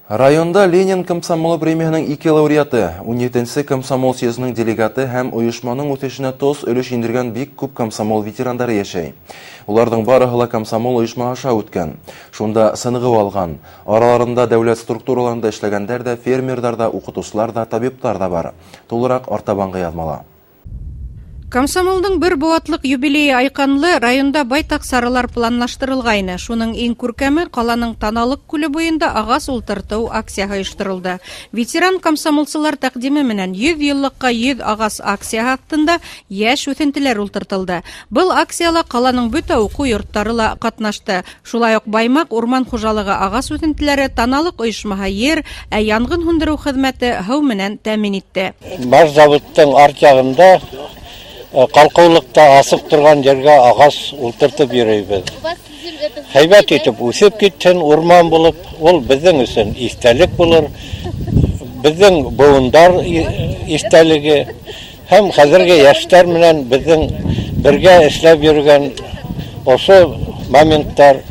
Районда Ленин комсомолы премияһының ике лауреаты, 17-нсе комсомол съездының делегаты һәм ойошманың үҫешенә тос өлөш индергән бик күп комсомол ветерандары йәшәй. Уларҙың барыһы ла комсомол ойошмаһы аша үткән, шунда сыныгыу алған. Араларында дәүләт структураларында эшләгәндәр дә, фермерҙар ҙа, уҡытыусылар ҙа, табиптар ҙа бар. Тулыраҡ артабанғы яҙмала. Комсомолдың бер быуатлыҡ юбилейы айҡанлы районда байтаҡ саралар планлаштырылғайны. Шуның иң күркәме ҡаланың Таналыҡ күле буйында ағас ултыртыу акцияһы ойошторолдо. Ветеран комсомолсылар тәҡдиме менән 100 йыллыҡҡа 100 ағас акцияһы аҫтында йәш үҫентеләр ултыртылды. Был акцияла ҡаланың бөтә уҡыу йорттары ла ҡатнашты. Шулай уҡ Баймаҡ урман хужалығы ағас үҫентеләре, Таналыҡ ойошмаһы ер, ә янғын һүндереү хеҙмәте һыу менән тәьмин итте. Бар заводтың арт яғында ҡалҡыулыҡта асыҡ торған ергә ағас ултыртып йөрөйбөҙ. Һәйбәт итеп үҫеп китһен, урман булып, ул беҙҙең өсөн иҫтәлек булыр, беҙҙең быуындар иҫтәлеге һәм хәҙерге йәштәр менән беҙҙең бергә эшләп йөрөгән ошо моменттар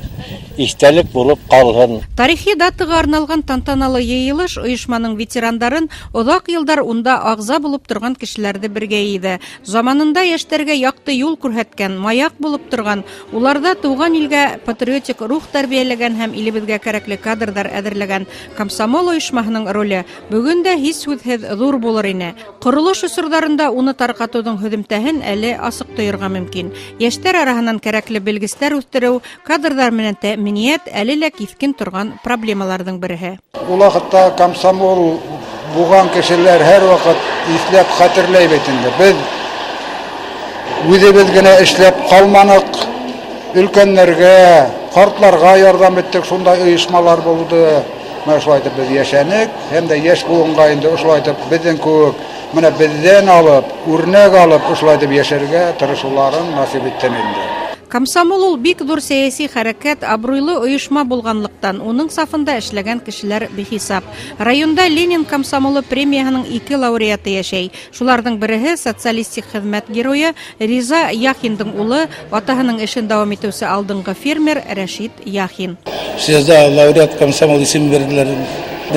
иҫтәлек булып ҡалһын. Тарихи датаға арналған тантаналы йыйылыш ойошманың ветерандарын оҙаҡ йылдар унда ағза булып торған кешеләрҙе бергә йыйҙы. Заманында йәштәргә яҡты юл күрһәткән, маяҡ булып торған, уларҙа тыуған илгә патриотик рух тәрбиәләгән һәм илебеҙгә кәрәкле кадрҙар әҙерләгән комсомол ойошмаһының роле бөгөн дә һис һүҙһеҙ ҙур булыр ине. Ҡоролош осорҙарында уны тарҡатыуҙың һөҙөмтәһен әле асыҡ тойорға мөмкин. Йәштәр араһынан кәрәкле белгестәр үҫтереү, кадрҙар менән тәьминиәт әле лә киҫкен торған проблемаларҙың береһе. Ул ваҡытта комсомол булған кешеләр һәр ваҡыт иҫләп хәтерләй бит инде. Беҙ үҙебеҙ генә эшләп ҡалманыҡ, өлкәннәргә, ҡартларға ярҙам иттек, шундай ойошмалар булды. Менә шулай итеп беҙ йәшәнек, һәм дә йәш быуынға инде ошолай итеп беҙҙең кеүек, менә беҙҙән алып, үрнәк алып ошолай итеп йәшәргә тырышыуларын насип итһен инде. Комсомол ул бик ҙур сәйәси хәрәкәт, абруйлы ойошма булғанлыҡтан уның сафында эшләгән кешеләр бихисап. Районда Ленин комсомолы премияһының ике лауреаты йәшәй. Шуларҙың береһе социалистик хеҙмәт геройы Риза Яхиндың улы, атаһының эшен дауам итеүсе алдынғы фермер Рәшит Яхин. Съезда лауреат комсомол исеме бирҙеләр.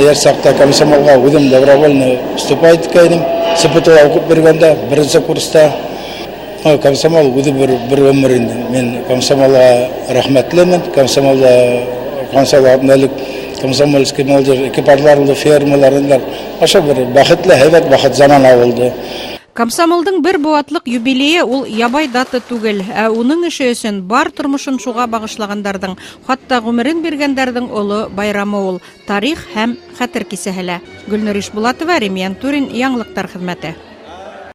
Йәш саҡта комсомолға үҙем добровольно вступать иткәйнем. СПТУ уҡып йөрөгәндә, беренсе курста. Комсомол үҙе бер ғүмер инде. Мин комсомолға рәхмәтлемен. Комсомолда комсомол элек комсомольский молодежь экипажлар булды, фермалар инде. Ошо бер бәхетле, һәйбәт бәхет замана булды. Комсомолдың бер быуатлыҡ юбилейы ул ябай дата түгел, ә уның эше өсөн бар тормошон шуға бағышлағандарҙың, хатта ғүмерен биргәндәрҙең оло байрамы ул. Тарих һәм хәтер кисәһе лә. Гөлнур Ишбулатова, Ремьян Турин, Яңылыҡтар хеҙмәте.